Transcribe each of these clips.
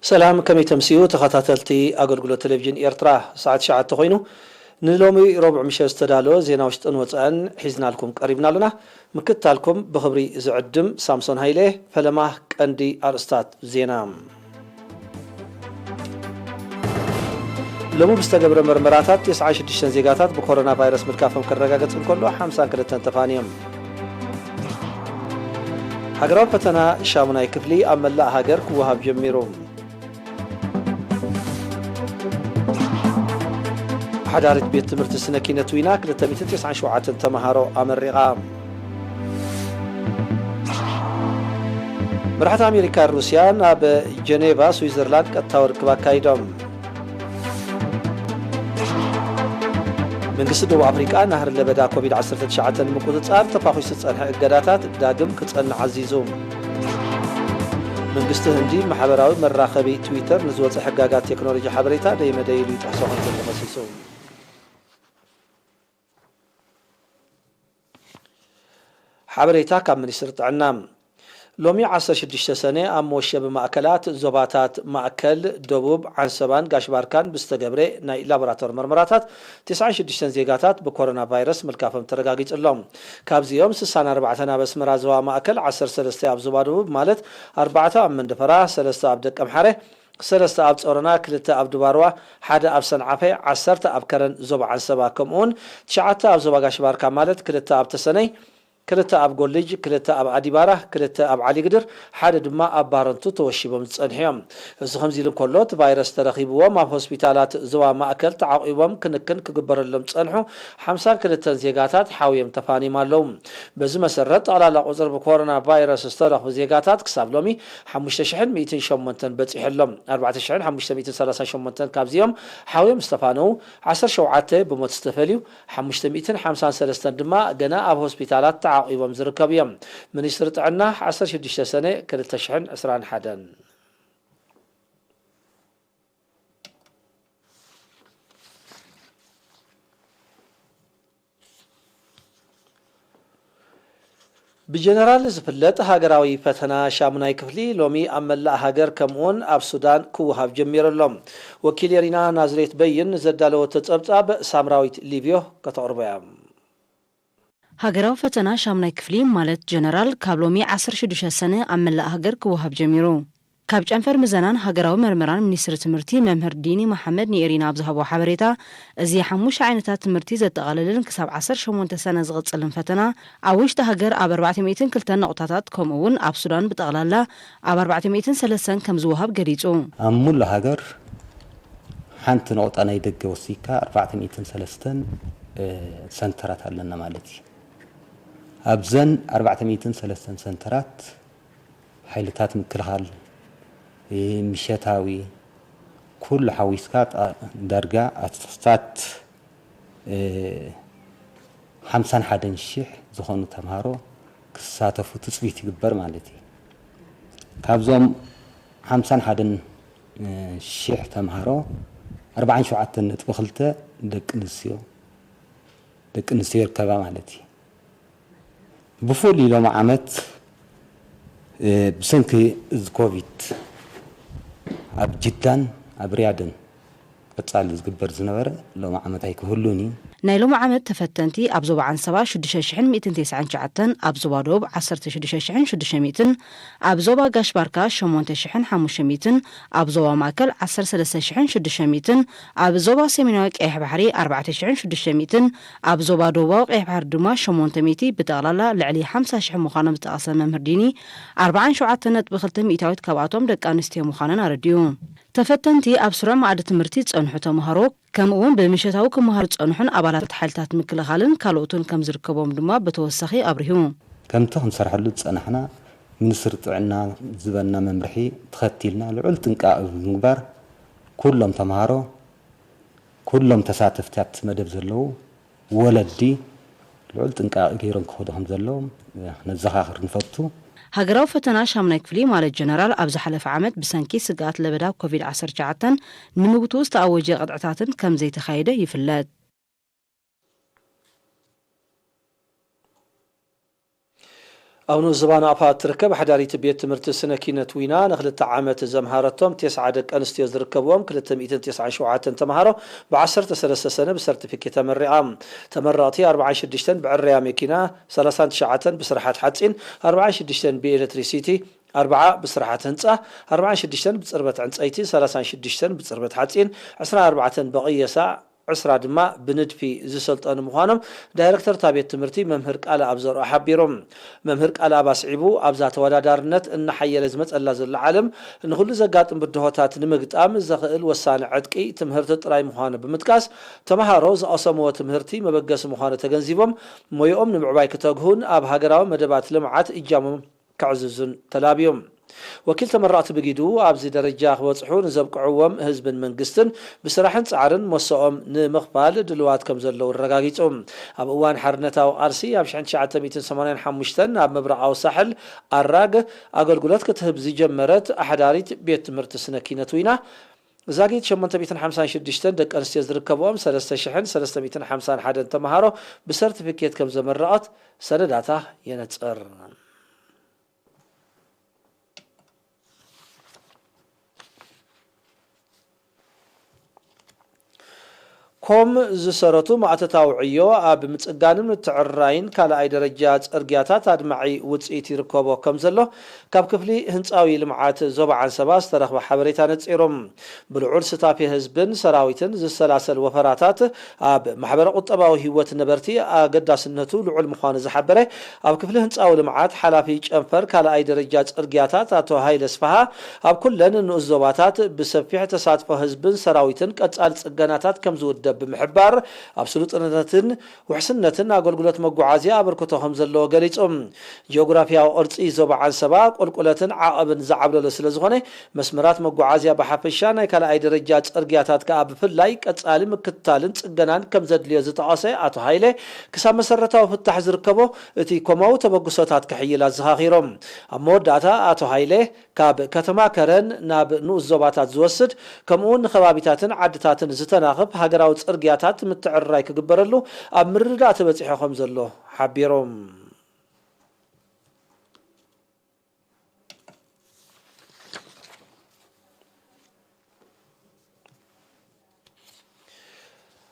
ሰላም፣ ከመይ ተምስዩ ተኸታተልቲ ኣገልግሎት ቴሌቪዥን ኤርትራ? ሰዓት ትሽዓተ ኮይኑ፣ ንሎሚ ረቡዕ ምሸት ዝተዳለወ ዜና ውሽጥን ወጻእን ሒዝናልኩም ቀሪብና ኣለና። ምክትታልኩም ብኽብሪ ዝዕድም ሳምሶን ሃይለ። ፈለማ ቀንዲ ኣርእስታት ዜና። ሎሚ ብዝተገብረ መርመራታት፣ ተስዓን ሽዱሽተን ዜጋታት ብኮሮና ቫይረስ ምልካፎም ክረጋገጽ እንከሎ፣ ሓምሳን ክልተን ተፋንዮም። ሃገራዊ ፈተና ሻሙናይ ክፍሊ ኣብ መላእ ሃገር ክወሃብ ጀሚሩ። ሓዳሪት ቤት ትምህርቲ ስነ ኪነት ዊና ክልተ ሚእትን ተስዓን ሸውዓተን ተምሃሮ ኣመሪቓ። መራሕቲ ኣሜሪካን ሩስያን ኣብ ጀኔቫ ስዊዘርላንድ ቀጥታዊ ርክብ ኣካይዶም። መንግስቲ ደቡብ ኣፍሪቃ ናህሪ ለበዳ ኮቪድ ዓሰርተ ትሽዓተ ንምቁጽጻር ተፋኺሱ ዝጸንሐ እገዳታት ዳግም ክጸንዕ ኣዚዙ። መንግስቲ ህንዲ ማሕበራዊ መራኸቢ ትዊተር ንዝወጸ ሕጋጋት ቴክኖሎጂ ሓበሬታ ደይመደይ ኢሉ ይጥሕሶ ከም ዘሎ ከሲሱ። ሓበሬታ ካብ ሚኒስትሪ ጥዕና። ሎሚ ዓሰርተ ሽዱሽተ ሰነ ኣብ መወሸቢ ማእከላት ዞባታት ማእከል፣ ደቡብ፣ ዓንሰባን ጋሽ ባርካን ብዝተገብረ ናይ ላቦራቶሪ መርመራታት፣ ተስዓን ሽዱሽተን ዜጋታት ብኮሮና ቫይረስ ምልካፎም ተረጋጊጹ ኣሎ። ካብዚኦም ስሳን ኣርባዕተን ኣብ ኣስመራ ዞባ ማእከል፣ ዓሰርተ ሰለስተ ኣብ ዞባ ደቡብ፣ ማለት ኣርባዕተ ኣብ መንደፈራ፣ ሰለስተ ኣብ ደቀምሓረ፣ ሰለስተ ኣብ ጾሮና፣ ክልተ ኣብ ድባርዋ፣ ሓደ ኣብ ሰንዓፈ፣ ዓሰርተ ኣብ ከረን ዞባ ዓንሰባ፣ ከምኡውን ትሽዓተ ኣብ ዞባ ጋሽ ባርካ፣ ማለት ክልተ ኣብ ተሰነይ፣ ክልተ ኣብ ጎልጅ፣ ክልተ ኣብ ኣዲባራ፣ ክልተ ኣብ ዓሊግድር፣ ሓደ ድማ ኣብ ባረንቱ ተወሺቦም ዝጸንሑ እዮም። እዚ ከምዚ ኢሉ እንከሎ፣ እቲ ቫይረስ ተረኺብዎም ኣብ ሆስፒታላት ዞባ ማእከል ተዓቑቦም ክንክን ክግበረሎም ዝጸንሑ ሓምሳን ክልተን ዜጋታት ሓውዮም ተፋንዮም ኣለዉ። በዚ መሰረት፣ ጠቕላላ ቁጽሪ ብኮሮና ቫይረስ ዝተረኽቡ ዜጋታት ክሳብ ሎሚ ሓሙሽተ ሽሕን ሚእትን ሸሞንተን በጺሑ ኣሎ። ኣርባዕተ ሽሕን ሓሙሽተ ሚእትን ሰላሳን ሸሞንተን ካብዚኦም ሓውዮም ዝተፋነዉ፣ ዓሰርተ ሸውዓተ ብሞት ዝተፈልዩ፣ ሓሙሽተ ሚእትን ሓምሳን ሰለስተን ድማ ገና ኣብ ሆስፒታላት ተዓቒቦም ዝርከቡ እዮም። ሚኒስትሪ ጥዕና፣ ዓሰርተ ሽዱሽተ ሰነ ክልተ ሽሕን ዕስራን ሓደን። ብጀነራል ዝፍለጥ ሃገራዊ ፈተና ሻሙናይ ክፍሊ ሎሚ ኣብ መላእ ሃገር፣ ከምኡውን ኣብ ሱዳን ክወሃብ ጀሚሩ ኣሎ። ወኪል የሪና ናዝሬት በይን ንዘዳለወቶ ጸብጻብ ሳምራዊት ሊብዮ ከተቕርቦ እያ። ሃገራዊ ፈተና ሻሙናይ ክፍሊ፣ ማለት ጀነራል፣ ካብ ሎሚ ዓሰርተ ሽዱሽተ ሰነ ኣብ መላእ ሃገር ክወሃብ ጀሚሩ። ካብ ጨንፈር ምዘናን ሃገራዊ መርመራን ሚኒስትሪ ትምህርቲ መምህር ዲኒ መሓመድ ንኤሪና ኣብ ዝሃቦ ሓበሬታ፣ እዚ ሓሙሽተ ዓይነታት ትምህርቲ ዘጠቓልልን ክሳብ ዓሰርተ ሸሞንተ ሰነ ዝቕጽልን ፈተና፣ ኣብ ውሽጢ ሃገር ኣብ ኣርባዕተ ሚእትን ክልተን ነቑጣታት፣ ከምኡ እውን ኣብ ሱዳን ብጠቕላላ ኣብ ኣርባዕተ ሚእትን ሰለስተን ከም ዝወሃብ ገሊጹ። ኣብ ሙሉእ ሃገር ሓንቲ ነቑጣ ናይ ደገ ወሲድካ ኣርባዕተ ሚእትን ሰለስተን፣ እ፣ ሰንተራት ኣለና ማለት እዩ። ኣብዘን ኣርባዕተ ሚእትን ሰለስተን ሰንተራት፣ ሓይልታት ምክልኻል፣ እ፣ ምሸታዊ፣ ኩሉ ሓዊስካ ጣ-፣ ዳርጋ ኣስታት፣ እ፣ ሓምሳን ሓደን ሽሕ ዝኾኑ ተምሃሮ ክሳተፉ ትጽቢት ይግበር ማለት እዩ። ካብዞም ሓምሳን ሓደን ሽሕ ተምሃሮ፣ ኣርባዓን ሸውዓተን ነጥቢ ክልተ ደቂ ኣንስትዮ፣ ደቂ ኣንስትዮ ይርከባ ማለት እዩ። ብፍሉይ ሎሚ ዓመት፣ እ፣ ብሰንኪ እዚ ኮቪድ ኣብ ጅዳን ኣብ ሪያድን ቀጻሊ ዝግበር ዝነበረ ሎሚ ዓመት ኣይክህሉን እዩ። ናይ ሎሚ ዓመት ተፈተንቲ ኣብ ዞባ ዓንሰባ ሽዱሽተ ሽሕን ሚእትን ተስዓን ትሽዓተን፣ ኣብ ዞባ ደቡብ ዓሰርተ ሽዱሽተ ሽሕን ሽዱሽተ ሚእትን፣ ኣብ ዞባ ጋሽ ባርካ ሸሞንተ ሽሕን ሓሙሽተ ሚእትን፣ ኣብ ዞባ ማእከል ዓሰርተ ሰለስተ ሽሕን ሽዱሽተ ሚእትን፣ ኣብ ዞባ ሰሜናዊ ቀይሕ ባሕሪ ኣርባዕተ ሽሕን ሽዱሽተ ሚእትን፣ ኣብ ዞባ ደቡባዊ ቀይሕ ባሕሪ ድማ ሸሞንተ ሚእቲ፣ ብጠቕላላ ልዕሊ ሓምሳ ሽሕ ምዃኖም ዝጠቐሰ መምህር ዲኒ፣ ኣርባዓን ሸውዓተን ነጥቢ ክልተ ሚእታዊት ካብኣቶም ደቂ ኣንስትዮ ምዃነን ኣረዲኡ። ተፈተንቲ ኣብ ስሩዕ መኣዲ ትምህርቲ ዝጸንሑ ተምሃሮ፣ ከምኡ እውን ብምሸታዊ ክመሃሩ ዝጸንሑን ኣባላት ሓይልታት ምክልኻልን ካልኦትን ከም ዝርከቦም ድማ ብተወሳኺ ኣብሪሁ። ከምቲ ክንሰርሐሉ ዝጸናሕና፣ ሚኒስትሪ ጥዕና ዝህበና መምርሒ ተኸቲልና ልዑል ጥንቃቐ ብምግባር፣ ኩሎም ተምሃሮ፣ ኩሎም ተሳተፍቲ ኣብቲ መደብ ዘለዉ ወለዲ ልዑል ጥንቃቐ ገይሮም ክኸዱ ከም ዘለዎም፣ እ፣ ክነዘኻኽር ንፈቱ። ሃገራዊ ፈተና ሻሙናይ ክፍሊ ማለት ጀነራል፣ ኣብ ዝሓለፈ ዓመት ብሰንኪ ስግኣት ለበዳ ኮቪድ ዓሰርተ ትሽዓተ ንምግትኡ ዝተኣወጀ ቅጥዕታትን ከም ዘይተኻየደ ይፍለጥ። ኣብ ንኡስ ዞባ ናቕፋ እትርከብ ሓዳሪት ቤት ትምህርቲ ስነ ኪነት ዊና ንክልተ ዓመት ዘምሃረቶም ተስዓ ደቂ ኣንስትዮ ዝርከብዎም ክልተ ሚእትን ተስዓን ሸውዓተን ተምሃሮ ብዓሰርተ ሰለስተ ሰነ ብሰርቲፊኬት ተመሪቓ። ተመረቕቲ ኣርብዓን ሽዱሽተን ብዕረያ መኪና፣ ሰላሳን ትሽዓተን ብስራሓት ሓፂን፣ ኣርብዓን ሽዱሽተን ብኤሌክትሪሲቲ፣ ኣርብዓ ብስራሓት ህንፃ፣ ኣርብዓን ሽዱሽተን ብፅርበት ዕንፀይቲ፣ ሰላሳን ሽዱሽተን ብፅርበት ሓፂን፣ ዕስራን ኣርባዕተን ብቕየሳ፣ ዕስራ ድማ ብንድፊ ዝሰልጠኑ ምዃኖም ዳይረክተር እታ ቤት ትምህርቲ መምህር ቃለኣብ ዘርኦ ሓቢሩ። መምህር ቃለኣብ ኣስዒቡ፣ ኣብዛ ተወዳዳርነት እናሓየለ ዝመጸላ ዘሎ ዓለም ንኹሉ ዘጋጥም ብድሆታት ንምግጣም ዘኽእል ወሳኒ ዕጥቂ ትምህርቲ ጥራይ ምዃኑ ብምጥቃስ፣ ተምሃሮ ዝቐሰምዎ ትምህርቲ መበገሲ ምዃኑ ተገንዚቦም፣ ሞይኦም ንምዕባይ ክተግሁን ኣብ ሃገራዊ መደባት ልምዓት እጃሞም ከዕዝዙን ተላብዮም። ወኪል ተመረቕቲ ብጊዱ ኣብዚ ደረጃ ክበጽሑ ንዘብቅዕዎም ህዝብን መንግስትን ብስራሕን ጻዕርን መሰኦም ንምኽፋል ድልዋት ከም ዘለዉ ኣረጋጊጹ። ኣብ እዋን ሓርነታዊ ቃልሲ ኣብ ሽሕን ትሽዓተ ሚእትን ሰማንያን ሓሙሽተን ኣብ ምብራቓዊ ሳሕል ኣራግ ኣገልግሎት ክትህብ ዝጀመረት ኣሕዳሪት ቤት ትምህርቲ ስነ ኪነት ዊና ዛጊት ሸሞንተ ሚእትን ሓምሳን ሽዱሽተን ደቂ ኣንስትዮ ዝርከብኦም ሰለስተ ሽሕን ሰለስተ ሚእትን ሓምሳን ሓደን ተምሃሮ ብሰርቲፊኬት ከም ዘመረቐት ሰነዳታ የነጽር። ኮም ዝሰረቱ ማእተታዊ ዕዮ ኣብ ምጽጋንን ምትዕርራይን ካልኣይ ደረጃ ጽርግያታት ኣድማዒ ውጽኢት ይርከቦ ከም ዘሎ ካብ ክፍሊ ህንጻዊ ልምዓት ዞባ ዓንሰባ ዝተረኽበ ሓበሬታ ነጺሩ። ብልዑል ስታፌ ህዝብን ሰራዊትን ዝሰላሰል ወፈራታት ኣብ ማሕበረ ቁጠባዊ ህይወት ነበርቲ ኣገዳስነቱ ልዑል ምዃኑ ዝሓበረ ኣብ ክፍሊ ህንጻዊ ልምዓት ሓላፊ ጨንፈር ካልኣይ ደረጃ ጽርግያታት ኣቶ ሃይለ ስፍሃ፣ ኣብ ኩለን ንኡስ ዞባታት ብሰፊሕ ተሳትፎ ህዝብን ሰራዊትን ቀጻሊ ጽገናታት ከም ዝውደብ ብምሕባር፣ ኣብ ስሉጥነትን ውሕስነትን ኣገልግሎት መጓዓዝያ ኣበርክቶ ከም ዘለዎ ገሊጹ። ጂኦግራፊያዊ ቅርጺ ዞባ ዓንሰባ ቁልቁለትን ዓቐብን ዝዓብለሎ ስለ ዝኾነ፣ መስመራት መጓዓዝያ ብሓፈሻ ናይ ካልኣይ ደረጃ ጽርግያታት ከኣ ብፍላይ ቀጻሊ ምክትታልን ጽገናን ከም ዘድልዮ ዝጠቐሰ ኣቶ ሃይለ፣ ክሳብ መሰረታዊ ፍታሕ ዝርከቦ እቲ ኮማዊ ተበግሶታት ክሕይል ኣዘኻኺሮም። ኣብ መወዳእታ ኣቶ ሃይለ፣ ካብ ከተማ ከረን ናብ ንኡስ ዞባታት ዝወስድ፣ ከምኡውን ንከባቢታትን ዓድታትን ዝተናኽፍ ሃገራዊ ጽርግያታት ምትዕርራይ ክግበረሉ ኣብ ምርድዳእ ተበጺሑ ከም ዘሎ ሓቢሮም።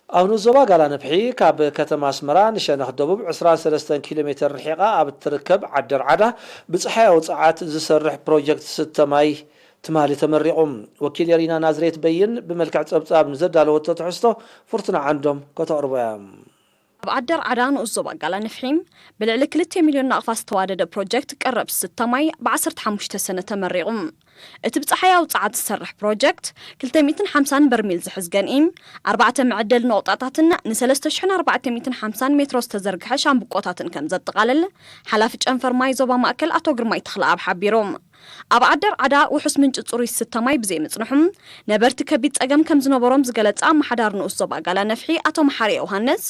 ኣብ ንኡስ ዞባ ጋላ ነፍሒ ካብ ከተማ ኣስመራ ንሸነኽ ደቡብ ዕስራን ሰለስተን ኪሎ ሜተር ርሒቓ ኣብ እትርከብ ዓደር ዓዳ ብጸሓያዊ ጸዓት ዝሰርሕ ፕሮጀክት ስተ ማይ ትማሊ ተመሪቑ። ወኪል የሪና ናዝሬት በይን ብመልክዕ ጸብጻብ ንዘዳለወቶ ትሕዝቶ ፍርቱና ዓንዶም ከተቕርቦ እያ። ኣብ ዓደር ዓዳ ንኡስ ዞባ ጋላ ነፍሒ ብልዕሊ ክልተ ሚልዮን ናቕፋ ዝተዋደደ ፕሮጀክት ቀረብ ስተ ማይ ብ ዓሰርተ ሓሙሽተ ሰነ ተመሪቑ። እቲ ብጸሓያዊ ጸዓት ዝሰርሕ ፕሮጀክት ክልተ ሚእትን ሓምሳን በርሚል ዝሕዝ ገንኢ፣ ኣርባዕተ መዐደሊ ነቑጣታትን ንሰለስተ ሽሕን ኣርባዕተ ሚእትን ሓምሳን ሜትሮ ዝተዘርግሐ ሻምብቆታትን ከም ዘጠቓልል ሓላፊ ጨንፈር ማይ ዞባ ማእከል ኣቶ ግርማይ ተኽለኣብ ሓቢሩ። ኣብ ዓደር ዓዳ ውሑስ ምንጪ ጽሩይ ዝስተ ማይ ብዘይምጽንሑ ነበርቲ ከቢድ ጸገም ከም ዝነበሮም ዝገለጸ ኣመሓዳሪ ንኡስ ዞባ ጋላ ነፍሒ ኣቶ መሓሪ ዮሃንስ፣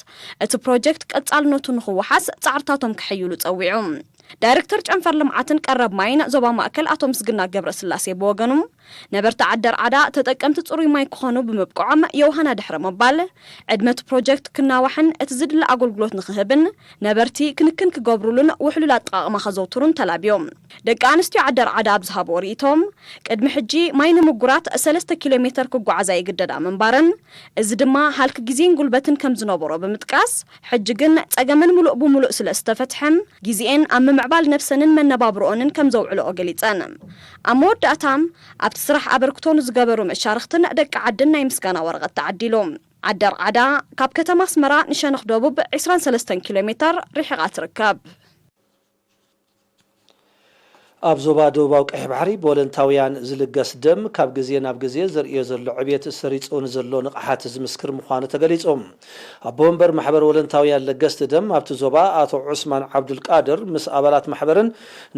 እቲ ፕሮጀክት ቀጻልነቱ ንኽወሓስ ጻዕርታቶም ከሐይሉ ጸዊዑ። ዳይረክተር ጨንፈር ልምዓትን ቀረብ ማይን ዞባ ማእከል ኣቶ ምስግና ገብረስላሴ ብወገኑ፣ ነበርቲ ዓደር ዓዳ ተጠቀምቲ ጽሩይ ማይ ክኾኑ ብምብቅዖም የውሃና ድሕሪ ምባል፣ ዕድመ እቲ ፕሮጀክት ክናዋሕን እቲ ዝድለ ኣገልግሎት ንኽህብን ነበርቲ ክንክን ክገብሩሉን ውሕሉል ኣጠቓቕማ ከዘውትሩን ተላብዮም። ደቂ ኣንስትዮ ዓደር ዓዳ ኣብ ዝሃብዎ ርእይቶም፣ ቅድሚ ሕጂ ማይ ንምጉራት ሰለስተ ኪሎ ሜተር ክጓዓዛ ይግደዳ ምንባረን፣ እዚ ድማ ሃልኪ ግዜን ጉልበትን ከም ዝነበሮ ብምጥቃስ፣ ሕጂ ግን ጸገመን ምሉእ ብምሉእ ስለ ዝተፈትሐ፣ ግዜኤን ኣብ ምምዕባል ነብሰንን መነባብሮኦንን ከም ዘውዕልኦ ገሊጸን። ኣብ መወዳእታ፣ ኣብቲ ስራሕ ኣበርክቶ ንዝገበሩ መሻርኽትን ደቂ ዓድን ናይ ምስጋና ወረቐት ተዓዲሉ። ዓደር ዓዳ፣ ካብ ከተማ ኣስመራ ንሸነኽ ደቡብ ዕስራን ሰለስተን ኪሎ ሜተር ርሒቓ ትርከብ። ኣብ ዞባ ደቡባዊ ቀይሕ ባሕሪ ብወለንታውያን ዝልገስ ደም ካብ ግዜ ናብ ግዜ ዘርእዮ ዘሎ ዕብየት ሰሪጹ ንዘሎ ንቕሓት ዝምስክር ምዃኑ ተገሊጹ። ኣቦ ወንበር ማሕበር ወለንታውያን ለገስቲ ደም ኣብቲ ዞባ ኣቶ ዑስማን ዓብዱልቃድር ምስ ኣባላት ማሕበርን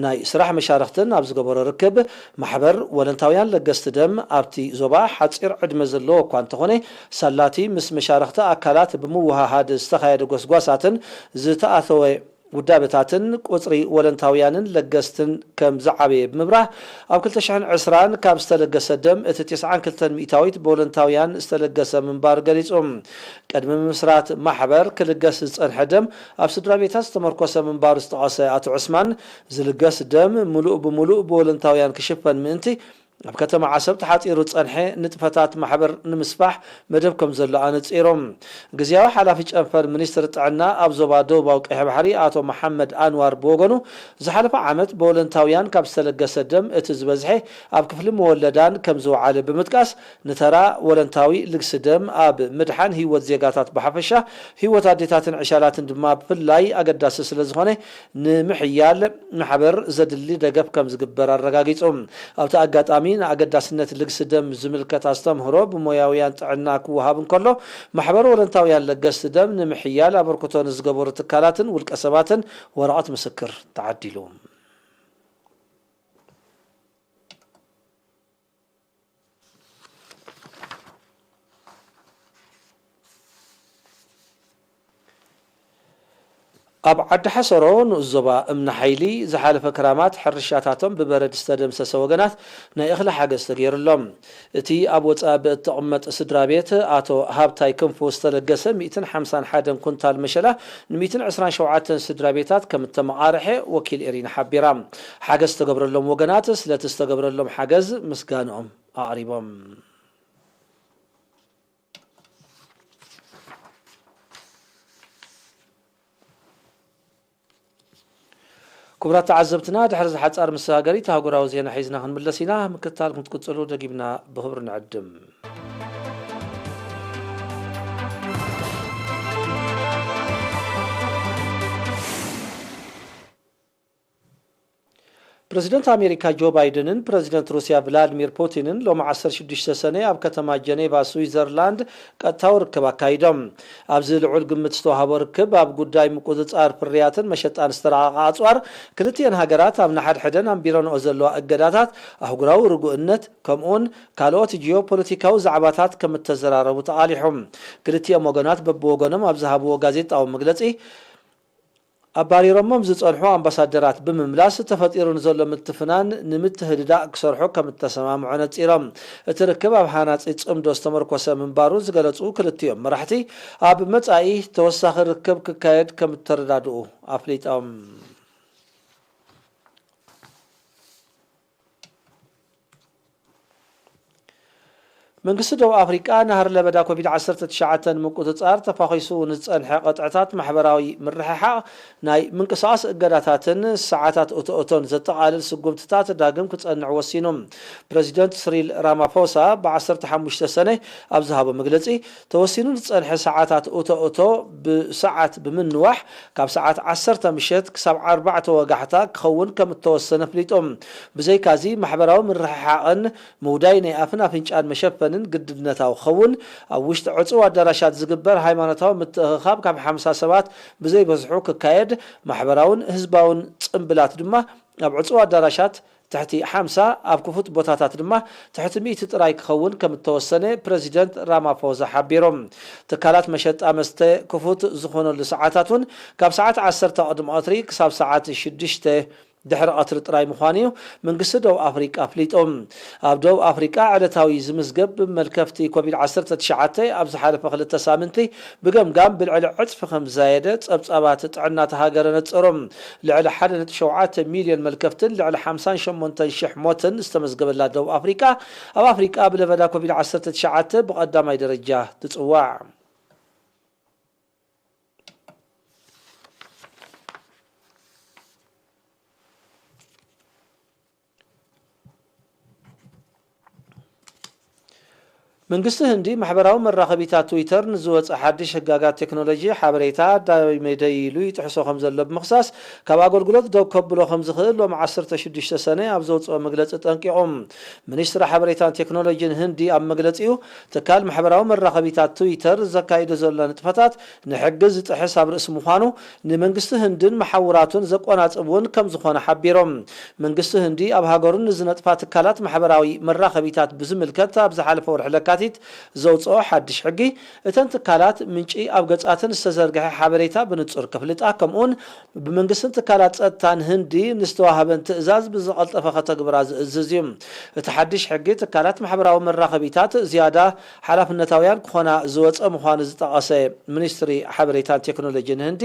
ናይ ስራሕ መሻርኽትን ኣብ ዝገበሮ ርክብ፣ ማሕበር ወለንታውያን ለገስቲ ደም ኣብቲ ዞባ ሓጺር ዕድመ ዘለዎ እኳ እንተኾነ፣ ሳላቲ ምስ መሻርኽቲ ኣካላት ብምውሃሃድ ዝተኻየደ ጎስጓሳትን ዝተኣተወ ውዳበታትን ቁጽሪ ወለንታውያንን ለገስትን ከም ዝዓበየ ብምብራህ፣ ኣብ ክልተ ሽሕን ዕስራን ካብ ዝተለገሰ ደም እቲ ተስዓን ክልተን ሚእታዊት ብወለንታውያን ዝተለገሰ ምንባሩ ገሊጹ። ቅድሚ ምምስራት ማሕበር ክልገስ ዝጸንሐ ደም ኣብ ስድራ ቤታት ዝተመርኮሰ ምንባሩ ዝጠቐሰ ኣቶ ዑስማን፣ ዝልገስ ደም ምሉእ ብምሉእ ብወለንታውያን ክሽፈን ምእንቲ፣ ኣብ ከተማ ዓሰብ ተሓጺሩ ዝጸንሐ ንጥፈታት ማሕበር ንምስፋሕ መደብ ከም ዘሎ ኣነጺሮም። ግዝያዊ ሓላፊ ጨንፈር ሚኒስትሪ ጥዕና ኣብ ዞባ ደቡባዊ ቀይሕ ባሕሪ ኣቶ መሓመድ ኣንዋር ብወገኑ፣ ዝሓለፈ ዓመት ብወለንታውያን ካብ ዝተለገሰ ደም እቲ ዝበዝሐ ኣብ ክፍሊ መወለዳን ከም ዝወዓለ ብምጥቃስ፣ ንተራ ወለንታዊ ልግሲ ደም ኣብ ምድሓን ህይወት ዜጋታት ብሓፈሻ፣ ህይወት ኣዴታትን ዕሻላትን ድማ ብፍላይ ኣገዳሲ ስለ ዝኾነ፣ ንምሕያል ማሕበር ዘድሊ ደገፍ ከም ዝግበር ኣረጋጊጹ። ኣብቲ ኣጋጣሚ ንኣገዳስነት ልግሲ ደም ዝምልከት ኣስተምህሮ ብሞያውያን ጥዕና ክወሃብ እንከሎ፣ ማሕበር ወለንታውያን ለገስቲ ደም ንምሕያል ኣበርክቶ ንዝገበሩ ትካላትን ውልቀ ሰባትን ወረቐት ምስክር ተዓዲሉ። ኣብ ዓዲ ሓሰሮ ንኡስ ዞባ እምኒ ሓይሊ ዝሓለፈ ክራማት ሕርሻታቶም ብበረድ ዝተደምሰሰ ወገናት ናይ እኽሊ ሓገዝ ተገይሩሎም። እቲ ኣብ ወጻኢ ብእተቐመጠ ስድራ ቤት ኣቶ ሃብታይ ክንፉ ዝተለገሰ ሚእትን ሓምሳን ሓደን ኩንታል መሸላ ን ሚእትን ዕስራን ሸውዓተን ስድራ ቤታት ከም እተመቓርሐ ወኪል ኤሪና ሓቢራ። ሓገዝ ዝተገብረሎም ወገናት ስለቲ ዝተገብረሎም ሓገዝ ምስጋንኦም ኣቕሪቦም። ክቡራት ተዓዘብትና፣ ድሕሪ እዚ ሓጻር መሰጋገሪት ኣህጉራዊ ዜና ሒዝና ክንምለስ ኢና። ምክትታልኩም ክትቅጽሉ ደጊምና ብኽብሪ ንዕድም። ፕረዚደንት ኣሜሪካ ጆ ባይደንን ፕረዚደንት ሩስያ ቭላድሚር ፑቲንን ሎሚ ዓሰርተ ሽዱሽተ ሰነ ኣብ ከተማ ጀኔቫ ስዊዘርላንድ ቀጥታዊ ርክብ ኣካይዶም። ኣብዚ ልዑል ግምት ዝተዋህቦ ርክብ ኣብ ጉዳይ ምቁጽጻር ፍርያትን መሸጣን ዝተረቓቐ ኣጽዋር ክልቲኤን ሃገራት ኣብ ንሓድሕደን ኣንቢረንኦ ዘለዋ እገዳታት ኣህጉራዊ ርጉእነት ከምኡውን ካልኦት ጂኦፖለቲካዊ ዛዕባታት ከም እተዘራረቡ ተቓሊሑ። ክልቲኦም ወገናት በብወገኖም ኣብ ዝሃብዎ ጋዜጣዊ መግለጺ ኣባሪሮሞም ዝጸንሑ ኣምባሳደራት ብምምላስ ተፈጢሩ ንዘሎ ምትፍናን ንምትህድዳእ ክሰርሑ ከም እተሰማምዑ ነጺሮም። እቲ ርክብ ኣብ ሃናጺ ጽምዶ ዝተመርኮሰ ምንባሩ ዝገለጹ ክልቲኦም መራሕቲ ኣብ መጻኢ ተወሳኺ ርክብ ክካየድ ከም እተረዳድኡ ኣፍሊጦም። መንግስቲ ደቡብ ኣፍሪቃ ናህሪ ለበዳ ኮቪድ ዓሰርተ ትሽዓተ ንምቁጽጻር ተፋኺሱ ንዝጸንሐ ቅጥዕታት ማሕበራዊ ምርሕሓቕ ናይ ምንቅስቓስ እገዳታትን ሰዓታት እቶእቶን ዘጠቓልል ስጉምትታት ዳግም ክጸንዕ ወሲኑ። ፕረዚደንት ስሪል ራማፎሳ ብ ዓሰርተ ሓሙሽተ ሰነ ኣብ ዝሃቦ መግለጺ፣ ተወሲኑ ዝጸንሐ ሰዓታት እቶእቶ ብሰዓት ብምንዋሕ ካብ ሰዓት ዓሰርተ ምሸት ክሳብ ኣርባዕተ ወጋሕታ ክኸውን ከም እተወሰነ ኣፍሊጡ። ብዘይካዚ ማሕበራዊ ምርሕሓቕን ምውዳይ ናይ ኣፍን ኣፍንጫን መሸፈንን ግድነታዊ ክኸውን፣ ኣብ ውሽጢ ዕጹው ኣዳራሻት ዝግበር ሃይማኖታዊ ምትእኽኻብ ካብ ሓምሳ ሰባት ብዘይበዝሑ ክካየድ፣ ማሕበራውን ህዝባውን ጽምብላት ድማ ኣብ ዕጹው ኣዳራሻት ትሕቲ ሓምሳ፣ ኣብ ክፉት ቦታታት ድማ ትሕቲ ሚእቲ ጥራይ ክኸውን ከም እተወሰነ ፕረዚደንት ራማፎዛ ሓቢሮም። ትካላት መሸጣ መስተ ክፉት ዝኾነሉ ሰዓታት እውን ካብ ሰዓት ዓሰርተ ቅድሚ ቀትሪ ክሳብ ሰዓት ሽዱሽተ ድሕሪ ቀትሪ ጥራይ ምዃኑ እዩ መንግስቲ ደቡብ ኣፍሪቃ ኣፍሊጡ። ኣብ ደቡብ ኣፍሪቃ ዕለታዊ ዝምዝገብ መልከፍቲ ኮቪድ ዓሰርተ ትሽዓተ ኣብ ዝሓለፈ ክልተ ሳምንቲ ብገምጋም ብልዕሊ ዕጽፊ ከም ዝዛየደ ጸብጻባት ጥዕና እታ ሃገር ነጸሩ። ልዕሊ ሓደ ነጥቢ ሸውዓተ ሚልዮን መልከፍትን ልዕሊ ሓምሳን ሸሞንተን ሽሕ ሞትን ዝተመዝገበላ ደቡብ ኣፍሪቃ፣ ኣብ ኣፍሪቃ ብለበዳ ኮቪድ ዓሰርተ ትሽዓተ ብቐዳማይ ደረጃ ትጽዋዕ። መንግስቲ ህንዲ ማሕበራዊ መራኸቢታት ትዊተር ንዝወፀ ሓድሽ ህጋጋት ቴክኖሎጂ ሓበሬታ ዳግመ ደይ ኢሉ ይጥሕሶ ከም ዘሎ ብምኽሳስ፣ ካብ ኣገልግሎት ደው ከብሎ ከም ዝኽእል ሎሚ ዓሰርተ ሽዱሽተ ሰነ ኣብ ዘውፅኦ መግለፂ ጠንቂቑ። ሚኒስትሪ ሓበሬታን ቴክኖሎጂን ህንዲ ኣብ መግለፂኡ፣ ትካል ማሕበራዊ መራኸቢታት ትዊተር ዘካይዶ ዘሎ ንጥፈታት ንሕጊ ዝጥሕስ ኣብ ርእሲ ምዃኑ፣ ንመንግስቲ ህንድን መሓውራቱን ዘቆናጽብ እውን ከም ዝኾነ ሓቢሮም። መንግስቲ ህንዲ ኣብ ሃገሩ ንዝነጥፋ ትካላት ማሕበራዊ መራኸቢታት ብዝምልከት ኣብ ዝሓለፈ ወርሒ ለካቲት የካቲት ዘውፅኦ ሓድሽ ሕጊ፣ እተን ትካላት ምንጪ ኣብ ገፃትን ዝተዘርግሐ ሓበሬታ ብንፁር ክፍልጣ፣ ከምኡውን ብመንግስትን ትካላት ጸጥታን ህንዲ ንዝተዋህበን ትእዛዝ ብዝቐልጠፈ ከተግብራ ዝእዝዝ እዩ። እቲ ሓድሽ ሕጊ ትካላት ማሕበራዊ መራኸቢታት ዝያዳ ሓላፍነታውያን ክኾና ዝወጸ ምዃኑ ዝጠቐሰ ሚኒስትሪ ሓበሬታን ቴክኖሎጂን ህንዲ፣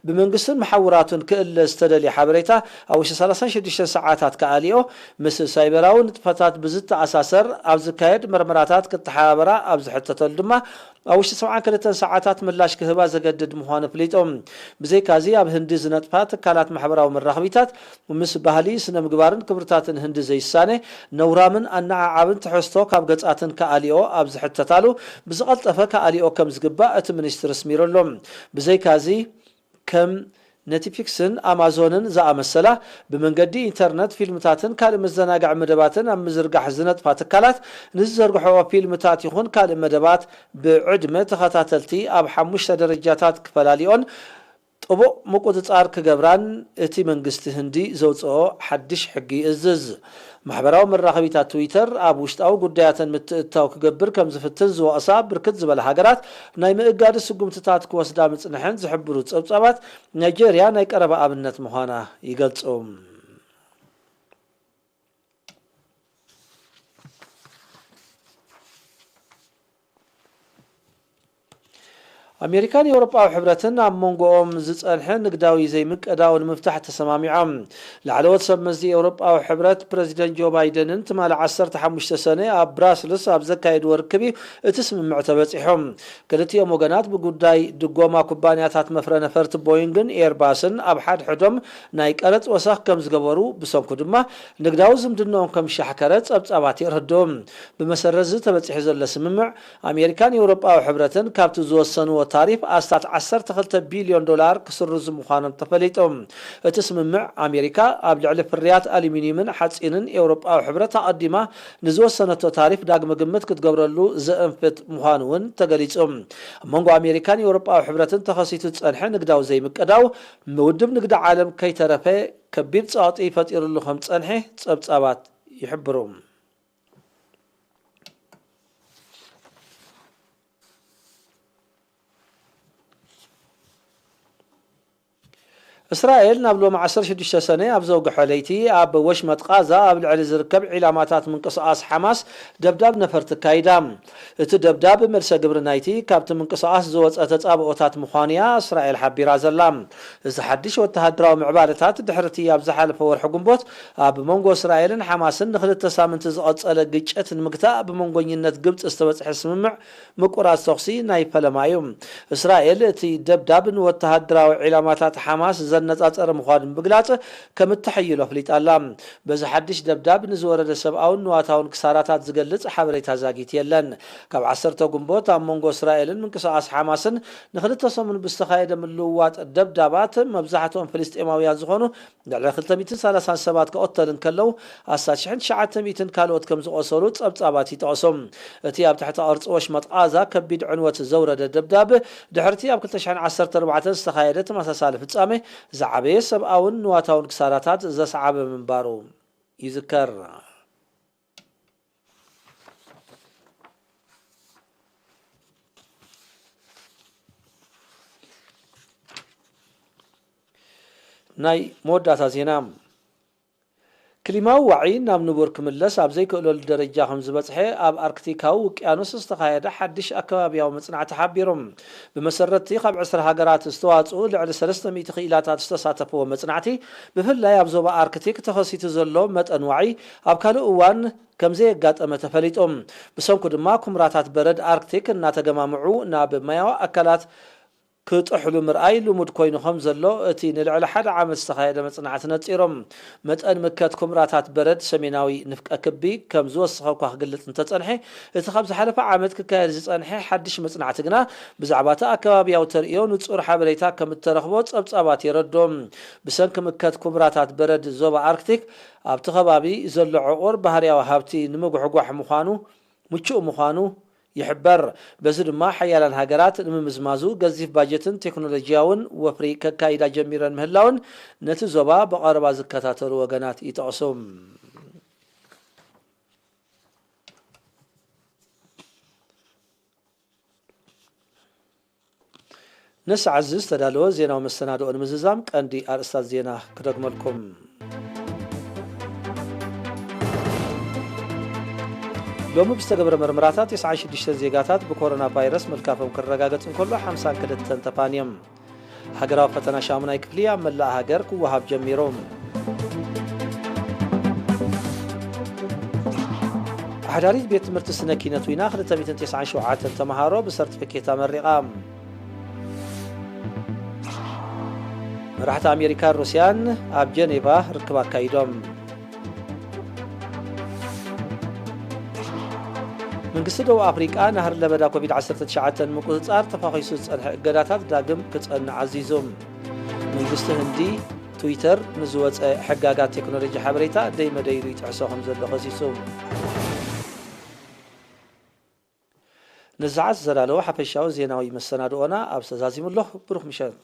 ብመንግስትን መሓውራቱን ክእለ ዝተደልየ ሓበሬታ ኣብ ውሽጢ ሰላሳን ሽዱሽተን ሰዓታት ክኣልዮ፣ ምስ ሳይበራዊ ንጥፈታት ብዝተኣሳሰር ኣብ ዝካየድ መርመራታት ክተሓባበራ ኣብ ዝሕተተሉ ድማ ኣብ ውሽጢ ሰብዓን ክልተን ሰዓታት ምላሽ ክህባ ዘገድድ ምዃኑ ኣፍሊጡ። ብዘይካዚ ኣብ ህንዲ ዝነጥፋ ትካላት ማሕበራዊ መራኸቢታት ምስ ባህሊ፣ ስነ ምግባርን ክብርታትን ህንዲ ዘይሳነ ነውራምን ኣነዓዓብን ትሕዝቶ ካብ ገጻትን ክኣልዮ ኣብ ዝሕተታሉ ብዝቐልጠፈ ክኣልዮ ከም ዝግባእ እቲ ሚኒስትር ኣስሚሩ ኣሎ። ብዘይካዚ ከም ኔትፍሊክስን ኣማዞንን ዝኣመሰላ ብመንገዲ ኢንተርነት ፊልምታትን ካልእ መዘናግዒ መደባትን ኣብ ምዝርጋሕ ዝነጥፋ ትካላት ንዝዘርግሕኦ ፊልምታት ይኹን ካልእ መደባት ብዕድመ ተኸታተልቲ ኣብ ሓሙሽተ ደረጃታት ክፈላልዮን ጥቡቕ ምቁጽጻር ክገብራን እቲ መንግስቲ ህንዲ ዘውጽኦ ሓድሽ ሕጊ ይእዝዝ። ማሕበራዊ መራኸቢታት ትዊተር ኣብ ውሽጣዊ ጉዳያተን ምትእትታው ክገብር ከም ዝፍትን ዝወቕሳ ብርክት ዝበላ ሃገራት ናይ ምእጋድ ስጉምትታት ክወስዳ ምጽንሐን ዝሕብሩ ጸብጻባት ናይጀርያ ናይ ቀረባ ኣብነት ምዃና ይገልጹ። ኣሜሪካን ኤውሮጳዊ ሕብረትን ኣብ መንጎኦም ዝጸንሐ ንግዳዊ ዘይምቅዳው ንምፍታሕ ተሰማሚዖም። ላዕለዎት ሰብ መዚ ኤውሮጳዊ ሕብረት ፕረዚደንት ጆ ባይደንን ትማሊ ዓሰርተ ሓሙሽተ ሰነ ኣብ ብራስልስ ኣብ ዘካየድዎ ርክብ እዩ እቲ ስምምዕ ተበጺሑ። ክልቲኦም ወገናት ብጉዳይ ድጎማ ኩባንያታት መፍረ ነፈርቲ ቦይንግን ኤርባስን ኣብ ሓድሕዶም ናይ ቀረጽ ወሰኽ ከም ዝገበሩ ብሰንኩ ድማ ንግዳዊ ዝምድናኦም ከም ዝሻሕከረ ጸብጻባት የረድኡ። ብመሰረት እዚ ተበጺሑ ዘሎ ስምምዕ ኣሜሪካን ኤውሮጳዊ ሕብረትን ካብቲ ዝወሰንዎ ታሪፍ ኣስታት ዓሰርተ ክልተ ቢልዮን ዶላር ክስርዙ ምዃኖም ተፈሊጡ። እቲ ስምምዕ ኣሜሪካ ኣብ ልዕሊ ፍርያት ኣሉሚንዩምን ሓጺንን ኤውሮጳዊ ሕብረት ኣቐዲማ ንዝወሰነቶ ታሪፍ ዳግመ ግምት ክትገብረሉ ዘእንፍት ምዃኑ እውን ተገሊጹ። ኣብ መንጎ ኣሜሪካን ኤውሮጳዊ ሕብረትን ተኸሲቱ ዝጸንሐ ንግዳዊ ዘይምቅዳው፣ ውድብ ንግዲ ዓለም ከይተረፈ ከቢድ ጸቕጢ ፈጢሩሉ ከም ዝጸንሐ ጸብጻባት ይሕብሩ። እስራኤል ናብ ሎሚ ዓሰርተ ሽዱሽተ ሰነ ኣብ ዘውግሐ ለይቲ ኣብ ወሽመጥ ቃዛ ኣብ ልዕሊ ዝርከብ ዒላማታት ምንቅስቓስ ሓማስ ደብዳብ ነፈርቲ ኣካይዳ። እቲ ደብዳብ መልሰ ግብሪ ናይቲ ካብቲ ምንቅስቓስ ዝወጸ ተጻብኦታት ምዃኑ እያ እስራኤል ሓቢራ ዘላ። እዚ ሓድሽ ወተሃደራዊ ምዕባለታት ድሕርቲ ኣብ ዝሓለፈ ወርሒ ግንቦት ኣብ መንጎ እስራኤልን ሓማስን ንክልተ ሳምንቲ ዝቐጸለ ግጭት ንምግታእ ብመንጎኝነት ግብጺ ዝተበጽሐ ስምምዕ ምቁራጽ ተኹሲ ናይ ፈለማ እዩ። እስራኤል እቲ ደብዳብ ንወተሃደራዊ ዒላማታት ሓማስ ዘነጻጸረ ምዃኑ ብምግላጽ ከም እተሐይሎ ኣፍሊጣ ኣላ። በዚ ሓድሽ ደብዳብ ንዝወረደ ሰብኣውን ንዋታውን ክሳራታት ዝገልጽ ሓበሬታ ዛጊት የለን። ካብ ዓሰርተ ግንቦት ኣብ መንጎ እስራኤልን ምንቅስቓስ ሓማስን ንክልተ ሰሙን ብዝተኻየደ ምልውዋጥ ደብዳባት መብዛሕትኦም ፍልስጤማውያን ዝኾኑ ልዕሊ ክልተ ሚእትን ሰላሳን ሰባት ክቐተሉ እንከለዉ ኣስታት ሽሕን ትሽዓተ ሚእትን ካልኦት ከም ዝቖሰሉ ጸብጻባት ይጠቕሱ። እቲ ኣብ ትሕቲ ቅርጺ ወሽመጥ ቃዛ ከቢድ ዕንወት ዘውረደ ደብዳብ ድሕርቲ ኣብ ክልተ ሽሕን ዓሰርተ ኣርባዕተን ዝተኻየደ ተመሳሳሊ ፍጻሜ ዝዓበየ ሰብኣውን ንዋታውን ክሳራታት ዘስዓበ ምንባሩ ይዝከር። ናይ መወዳእታ ዜና። ክሊማዊ ዋዒ ናብ ንቡር ክምለስ ኣብ ዘይክእለሉ ደረጃ ከም ዝበጽሐ ኣብ ኣርክቲካዊ ውቅያኖስ ዝተኻየደ ሓድሽ ኣከባቢያዊ መጽናዕቲ ሓቢሩ። ብመሰረትቲ ካብ ዕስራ ሃገራት ዝተዋጽኡ ልዕሊ ሰለስተ ሚእቲ ክኢላታት ዝተሳተፍዎ መጽናዕቲ፣ ብፍላይ ኣብ ዞባ ኣርክቲክ ተኸሲቱ ዘሎ መጠን ዋዒ ኣብ ካልእ እዋን ከም ዘየጋጠመ ተፈሊጡ። ብሰንኩ ድማ ኩምራታት በረድ ኣርክቲክ እናተገማምዑ ናብ ማያዊ ኣካላት ክጥሕሉ ምርኣይ ልሙድ ኮይኑ ከም ዘሎ እቲ ንልዕሊ ሓደ ዓመት ዝተኻየደ መጽናዕቲ ነጺሩ። መጠን ምከት ኩምራታት በረድ ሰሜናዊ ንፍቀ ክቢ ከም ዝወሰኸ እኳ ክግለጽ እንተጸንሐ፣ እቲ ካብ ዝሓለፈ ዓመት ክካየድ ዝጸንሐ ሓድሽ መጽናዕቲ ግና ብዛዕባ እቲ ኣከባቢያዊ ተርእዮ ንጹር ሓበሬታ ከም እተረኽቦ ጸብጻባት የረድኡ። ብሰንኪ ምከት ኩምራታት በረድ ዞባ ኣርክቲክ ኣብቲ ከባቢ ዘሎ ዕቑር ባህርያዊ ሃብቲ ንምጉሕጓሕ ምዃኑ ምቹእ ምዃኑ ይሕበር። በዚ ድማ ሓያላን ሃገራት ንምምዝማዙ ገዚፍ ባጀትን ቴክኖሎጂያውን ወፍሪ ከካይዳ ጀሚረን ምህላውን ነቲ ዞባ ብቐረባ ዝከታተሉ ወገናት ይጠቕሱ። ንሰዓት እዚ ዝተዳለወ ዜናዊ መሰናድኦ ንምዝዛም ቀንዲ ኣርእስታት ዜና ክደግመልኩም። ሎሚ ብዝተገብረ መርመራታት፣ ተስዓን ሽዱሽተን ዜጋታት ብኮሮና ቫይረስ ምልካፎም ክረጋገጽ እንከሎ፣ ሓምሳን ክልተን ተፋንዮም። ሃገራዊ ፈተና ሻሙናይ ክፍሊ ኣብ መላእ ሃገር ክወሃብ ጀሚሩ። ኣሕዳሪት ቤት ትምህርቲ ስነ ኪነት ዊና ክልተ ሚእትን ተስዓን ሸውዓተን ተምሃሮ ብሰርቲፊኬት ኣመሪቓ። መራሕቲ ኣሜሪካን ሩስያን ኣብ ጀኔቫ ርክብ ኣካይዶም። መንግስቲ ደቡብ ኣፍሪቃ ናህሪ ለበዳ ኮቪድ ዓሰርተ ትሽዓተ ንምቁጽጻር ተፋኺሱ ዝጸንሐ እገዳታት ዳግም ክጸንዕ ኣዚዙ። መንግስቲ ህንዲ ትዊተር ንዝወጸ ሕጋጋት ቴክኖሎጂ ሓበሬታ ደይ መደይ ኢሉ ይጥሕሶ ከም ዘሎ ከሲሱ። ንሰዓት ዝተዳለወ ሓፈሻዊ ዜናዊ መሰናድኦና ኣብዚ ተዛዚሙ ኣሎ። ብሩኽ ምሸት።